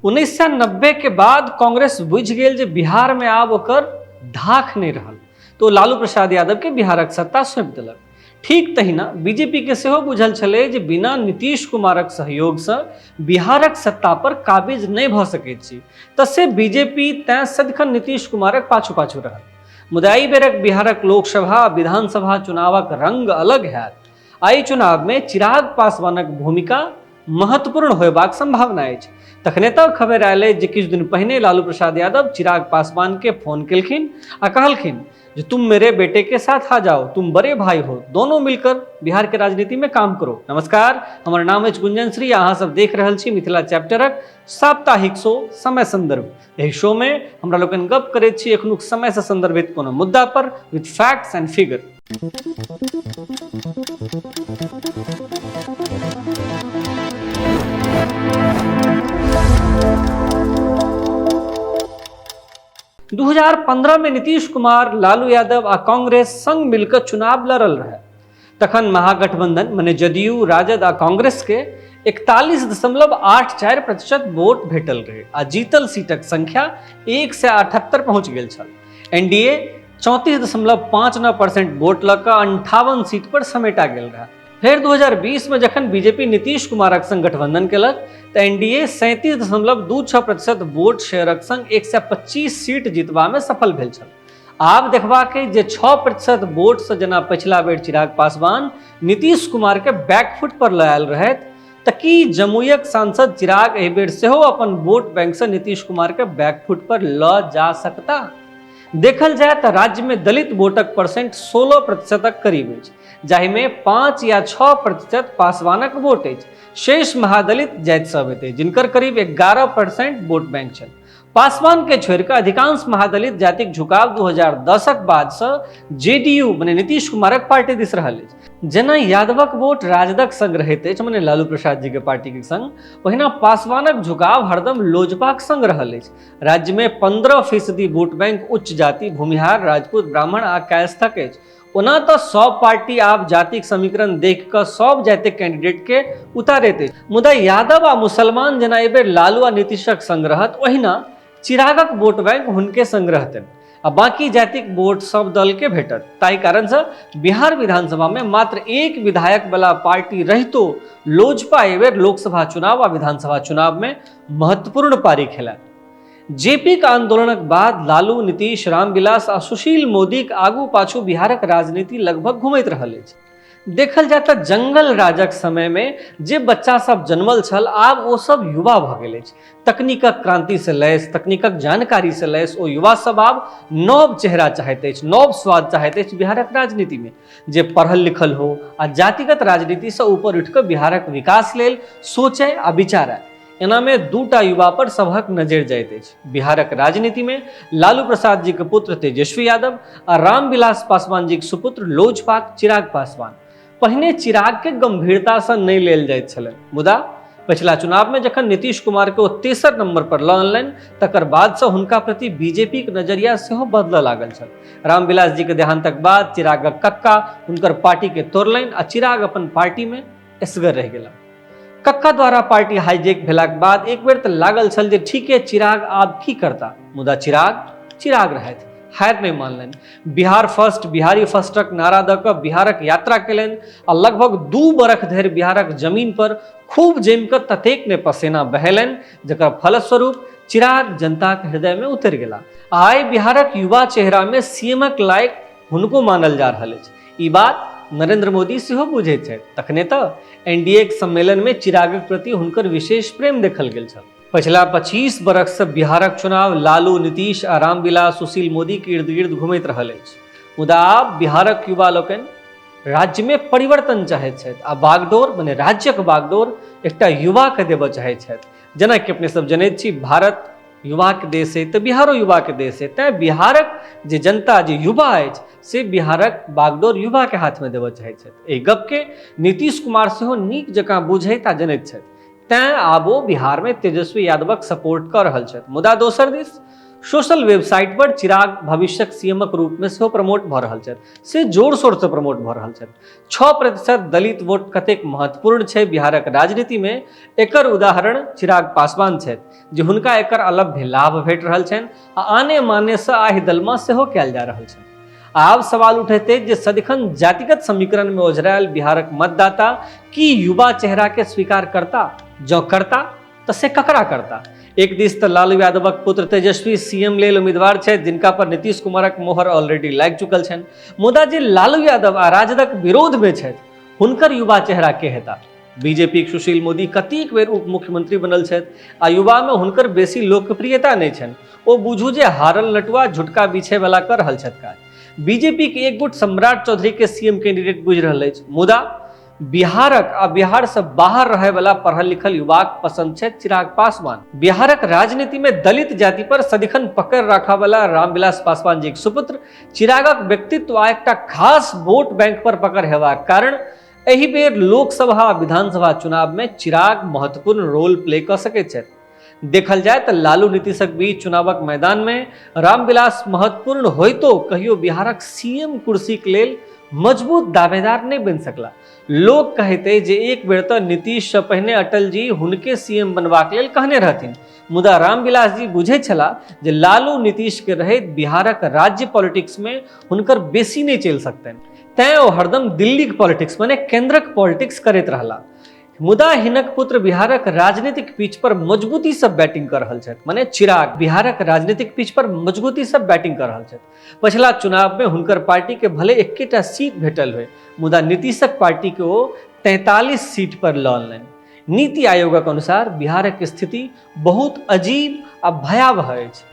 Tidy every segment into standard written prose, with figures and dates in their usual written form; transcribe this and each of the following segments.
1990 के बाद कांग्रेस बुझि गेल जे बिहारमे आब ओकर धाख नहि रहल, तऽ ओ लालू प्रसाद यादवके बिहारक सत्ता सौंपि देलक। ठीक तहिना बीजेपीके सेहो बुझल छलै जे बिना नीतीश कुमारक सहयोगसँ बिहारक सत्ता पर काबिज नहि भऽ सकैत छी, तऽ से बीजेपी तैँ सदिखन नीतीश कुमारक पाछू पाछू रहल। मुदा एहि बेरक बिहारक लोकसभा आ विधानसभा चुनावक रंग अलग हैत। एहि चुनावमे चिराग पासवानक भूमिका महत्वपूर्ण होयबाक संभावना अछि। तखने तऽ खबरि आयल अछि जे किछु दिन पहिने लालू प्रसाद यादव चिराग पासवान के फोन केलखिन आ कहलखिन जे तुम मेरे बेटे के साथ आ जाओ, तुम बड़े भाई हो, दोनों मिलकर बिहार के राजनीति में काम करो। नमस्कार, हमर नाम अछि गुंजन श्री, अहाँ सब देख रहल छी मिथिला चैप्टरक साप्ताहिक शो समय संदर्भ। एहि शो में हमरा लोकनि गप करैत छी एखनुक समय से संदर्भित कोनो मुद्दा पर विथ फैक्ट्स एंड फिगर। 2015 में नीतीश कुमार, लालू यादव आ कांग्रेस संग मिलकर चुनाव लड़ल रहे। तखन महागठबंधन मने जदयू, राजद आ कांग्रेस के 41.84% वोट भेटल रहे आ जीतल सीटक संख्या 178 पहुंच गेल छल। एनडीए 34.59% वोट लऽ कऽ 58 सीट पर समेटा गेल रहे। फेर 2020 में जखन बीजेपी नीतीश कुमारक संग गठबंधन केलक तऽ एनडीए 37.26% वोट शेयरक संग 125 सीट जीतबा में सफल भेल छल। आब देखबाक अछि जे 6% वोटसँ जेना पछिला बेर चिराग पासवान नीतीश कुमार के बैकफुट पर लऽ आयल रहथि, तऽ की जमुईक सांसद चिराग एहि बेर सेहो अपन वोट बैंकसँ नीतीश कुमार के बैकफुट पर लऽ जा सकता? देखल जाय तऽ राज्य में दलित वोटक परसेंट 16% करीब अछि, जाहिमे 5 या 6% पासवानक वोट अछि। शेष महादलित जाति सब हेतै, जिनकर करीब 11% वोट बैंक छनि। पासवान के छोड़ि कऽ अधिकांश महादलित जातिक झुकाव 2010क बादसँ जेडीयू मने नीतीश कुमारक पार्टी दिस रहल अछि। जेना यादवक वोट राजदक संग रहैत अछि मने लालू प्रसाद जी के पार्टी के संग, ओहिना पासवानक झुकाव हरदम लोजपाक संग रहल अछि। राज्य में 15% वोट बैंक उच्च जाति, भूमिहार, राजपूत, ब्राह्मण आ कायस्थक अछि। ओना तऽ सब पार्टी आब जातिक समीकरण देख कऽ सब जातिक कैंडिडेट के उतारैत अछि, मुदा यादव आ मुसलमान जेना एहि बेर लालू आ नीतीशक संग रहत, ओहिना चिरागक वोट बैंक हुनके संग रहतनि आ बाकी जातिक वोट सब दल के भेटत। ताहि कारण से बिहार विधानसभा में मात्र एक विधायक वाला पार्टी रहितो लोजपा एहि बेर लोकसभा चुनाव आ विधानसभा चुनाव में महत्वपूर्ण पारी खेलत। जेपीक आंदोलनक बाद लालू, नीतीश, रामविलास आ सुशील मोदीक आगू पाछू बिहारक राजनीति लगभग घुमैत रहल अछि। देखल जाय तऽ जंगल राजक समय में जे बच्चा सब जन्मल छल, आब ओ सब युवा भऽ गेल अछि। तकनीकक क्रांति से लैस, तकनीकक जानकारी से लैस ओ युवा सब आब नव चेहरा चाहैत अछि, नव स्वाद चाहैत अछि बिहारक राजनीति में, जे पढ़ल लिखल हो आ जातिगत राजनीति से ऊपर उठि कऽ बिहारक विकास लेल सोचय आ विचारय। एनामे दूटा युवा पर सबहक नजरि जाइत अछि। बिहारक राजनीतिमे लालू प्रसाद जीक पुत्र तेजस्वी यादव आ रामविलास पासवान जीक सुपुत्र लोजपाक चिराग पासवान। पहिने चिरागके गंभीरतासँ नहि लेल जाइत छलनि, मुदा पछिला चुनावमे जखन नीतीश कुमारके ओ तेसर नंबर पर लऽ अनलनि, तकर बादसँ हुनका प्रति बीजेपीक नजरिया सेहो बदलऽ लागल छल। रामविलास जीके देहांतक बाद चिरागक कक्का हुनकर पार्टीके तोड़लनि आ चिराग अपन पार्टीमे एसगर रहि गेला। कक्का द्वारा पार्टी हाईजेक भेलाक बाद एक बेर तऽ लागल छल जे ठीके चिराग आब की करता, मुदा चिराग चिराग रहथि, हारि नहि मानलनि। बिहार फर्स्ट, बिहारी फर्स्टक नारा दऽ कऽ बिहारक यात्रा केलनि आ लगभग 2 बरख धरि बिहारक जमीन पर खूब जमि कऽ ततेक ने पसेना बहेलनि जकर फलस्वरूप चिराग जनताक हृदयमे उतरि गेला। आइ बिहारक युवा चेहरामे सीएमक लायक हुनको मानल जा रहल अछि। ई बात नरेंद्र मोदी सेहो बुझैत छथि, तखने तऽ एनडीए के सम्मेलन में चिरागक प्रति हुनकर विशेष प्रेम देखल गेल छल। पछिला 25 बरख से बिहारक चुनाव लालू, नीतीश आ रामविलास, सुशील मोदी के इर्द गिर्द घुमैत रहल अछि। मुदा आब बिहारक युवा लोकनि राज्य में परिवर्तन चाहैत छथि आ बागडोर मने राज्यक बागडोर एकटा युवा के देबऽ चाहैत छथि। जेनाकि अपने सब जनैत छी, भारत युवाके देश है तऽ बिहारो युवाके देश है, तैँ बिहारक जे जनता जे युवा अछि से बिहारक बागडोर युवाके हाथमे देबऽ चाहैत छथि। एहि गपके नीतीश कुमार सेहो नीक जकाँ बुझैत आ जनैत छथि, तैँ आब ओ बिहारमे तेजस्वी यादवक सपोर्ट कऽ रहल छथि। मुदा दोसर दिस सोशल वेबसाइट पर चिराग भविष्यक सीएमक रूपमे सेहो प्रमोट भऽ रहल छथि, से जोर शोरसँ प्रमोट भऽ रहल छथि। 6% दलित वोट कतेक महत्वपूर्ण छै बिहारक राजनीतिमे, एकर उदाहरण चिराग पासवान छथि, जे हुनका एकर अलभ्य लाभ भेट रहल छनि आ आने मानेसँ आहि दलमा सेहो कयल जा रहल छनि। आब सवाल उठैत अछि जे सदिखन जातिगत समीकरणमे ओझरायल बिहारक मतदाता की युवा चेहराके स्वीकार करता? जँ करता तऽ से ककरा करता? एक दिस तऽ लालू यादवक पुत्र तेजस्वी सीएम लेल उम्मीदवार छथि, जिनका पर नीतीश कुमारक मोहर ऑलरेडी लागि चुकल छनि, मुदा जे लालू यादव आ राजदक विरोधमे छथि हुनकर युवा चेहरा के हेता? बीजेपीक सुशील मोदी कतेक बेर उप मुख्यमंत्री बनल छथि आ युवामे हुनकर बेसी लोकप्रियता नहि छनि। ओ बुझू जे हारल नटुआ झुटका बिछैवला कऽ रहल छथि काज। बीजेपीक एक गुट सम्राट चौधरीके सीएम कैंडिडेट बुझि रहल अछि, मुदा बिहारक आ बिहारसँ बाहर रहयवला पढ़ल लिखल युवाक पसंद छथि चिराग पासवान। बिहारक राजनीतिमे दलित जाति पर सदिखन पकड़ राखयवला रामविलास पासवान जीक सुपुत्र चिरागक व्यक्तित्व आ एकटा खास वोट बैंक पर पकड़ हेबाक कारण एहि बेर लोकसभा आ विधानसभा चुनावमे चिराग महत्वपूर्ण रोल प्ले कऽ सकैत छथि। देखल जाय तऽ लालू नीतीशक बीच चुनावक मैदानमे रामविलास महत्वपूर्ण होइतो कहियो बिहारक सीएम कुर्सीक लेल मजबूत दावेदार नहि बनि सकला। लोक कहैत अछि जे एक बेर तऽ नीतीशसँ पहिने अटल जी हुनके सीएम बनबाक लेल कहने रहथिन, मुदा रामविलास जी बुझैत छलाह जे लालू नीतीश के रहैत बिहारक राज्य पॉलिटिक्समे हुनकर बेसी नहि चलि सकतनि, तैं ओ हरदम दिल्लीक पॉलिटिक्स माने केंद्रक पॉलिटिक्स करैत रहला। मुदा हिनक पुत्र बिहारक राजनीतिक पिच पर मजबूतीसँ बैटिंग कऽ रहल छथि, माने चिराग बिहारक राजनीतिक पिच पर मजबूतीसँ बैटिंग कऽ रहल छथि। पछिला चुनावमे हुनकर पार्टीके भले एकेटा सीट भेटल होय, मुदा नीतीशक पार्टीके ओ 43 सीट पर लऽ अनलनि। नीति आयोगक अनुसार बिहारक स्थिति बहुत अजीब आ भयावह अछि।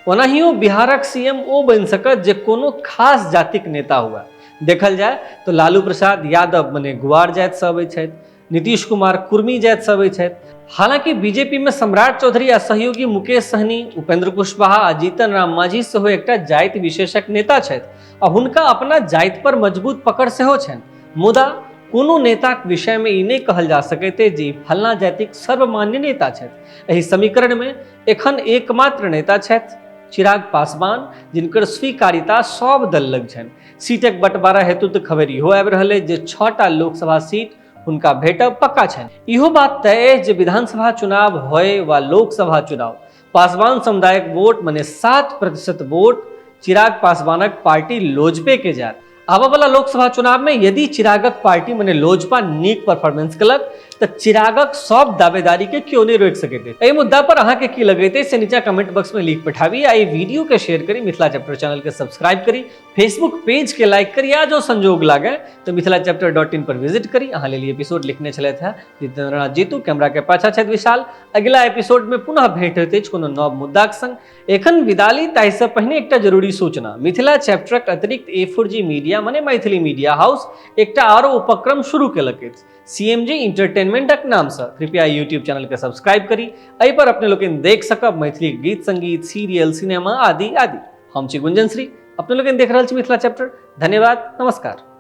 ओनाहियो बिहारक सीएम ओ बनि सकत जे कोनो खास जातिक नेता हुए। देखल जाय तऽ लालू प्रसाद यादव मने गुआर जातिसँ अबै छथि, नीतीश कुमार कुर्मी जातिसँ अबै छथि। हालांकि बीजेपी में सम्राट चौधरी आ सहयोगी मुकेश सहनी, उपेंद्र कुशवाहा आ जीतन राम मांझी सेहो एकटा जाति विशेषक नेता छथि आ हुनका अपना जाति पर मजबूत पकड़ सेहो छनि, मुदा कोनो नेताक विषयमे ई नहि कहल जा सकैत अछि जे ई फलना जातिक सर्वमान्य नेता छथि। एहि समीकरणमे एखन एकमात्र नेता छथि चिराग पासवान, जिनकर स्वीकार्यता सब दल लग छनि। सीटक बंटवारा हेतु तऽ खबरि इहो आबि रहल अछि जे 6टा लोकसभा सीट हुनका भेटब पक्का छनि। इहो बात तय अछि जे विधानसभा चुनाव होय वा लोकसभा चुनाव, पासवान समुदायक वोट मने 7% वोट चिराग पासवानक पार्टी लोजपे के जायत। आबऽवला लोकसभा चुनावमे यदि चिरागक पार्टी मने लोजपा नीक परफॉर्मेंस केलक तऽ चिरागक सब दावेदारी के केओ नहि रोकि सकैत अछि। एहि मुद्दा पर अहाँके की लगैत अछि से नीचा कमेंट बॉक्स में लिख पठाबी आ ई वीडियो के शेयर करी, मिथिला चैप्टर चैनल के सब्सक्राइब करी, फेसबुक पेज के लाइक करी आ जो संजोग लागे तऽ Mithila chapter dot in per visit करी। अहाँ लेल एपिसोड लिखने छलथि हैं जितेंद्रनाथ जीतू, कैमरा के पाछा छथि विशाल। अगिला एपिसोड में पुनः भेंट होइत अछि कोनो नव मुद्दाक संग। एखन विदाली ताहिसँ पहिने एकटा जरूरी सूचना। मिथिला चैप्टरक अतिरिक्त ए फोर जी मीडिया मने मैथिली मीडिया हाउस एकटा आरो उपक्रम शुरू केलक अछि, सीएमजी इंटरटेनमेंटक नामसँ। कृपया यूट्यूब चैनल के सब्सक्राइब करी, एहि पर अपने लोकनि देख सकब मैथिली गीत संगीत, सीरियल, सिनेमा आदि आदि। हम छी गुंजन श्री, अपने लोकनि देख रहल छी मिथिला चैप्टर। धन्यवाद, नमस्कार।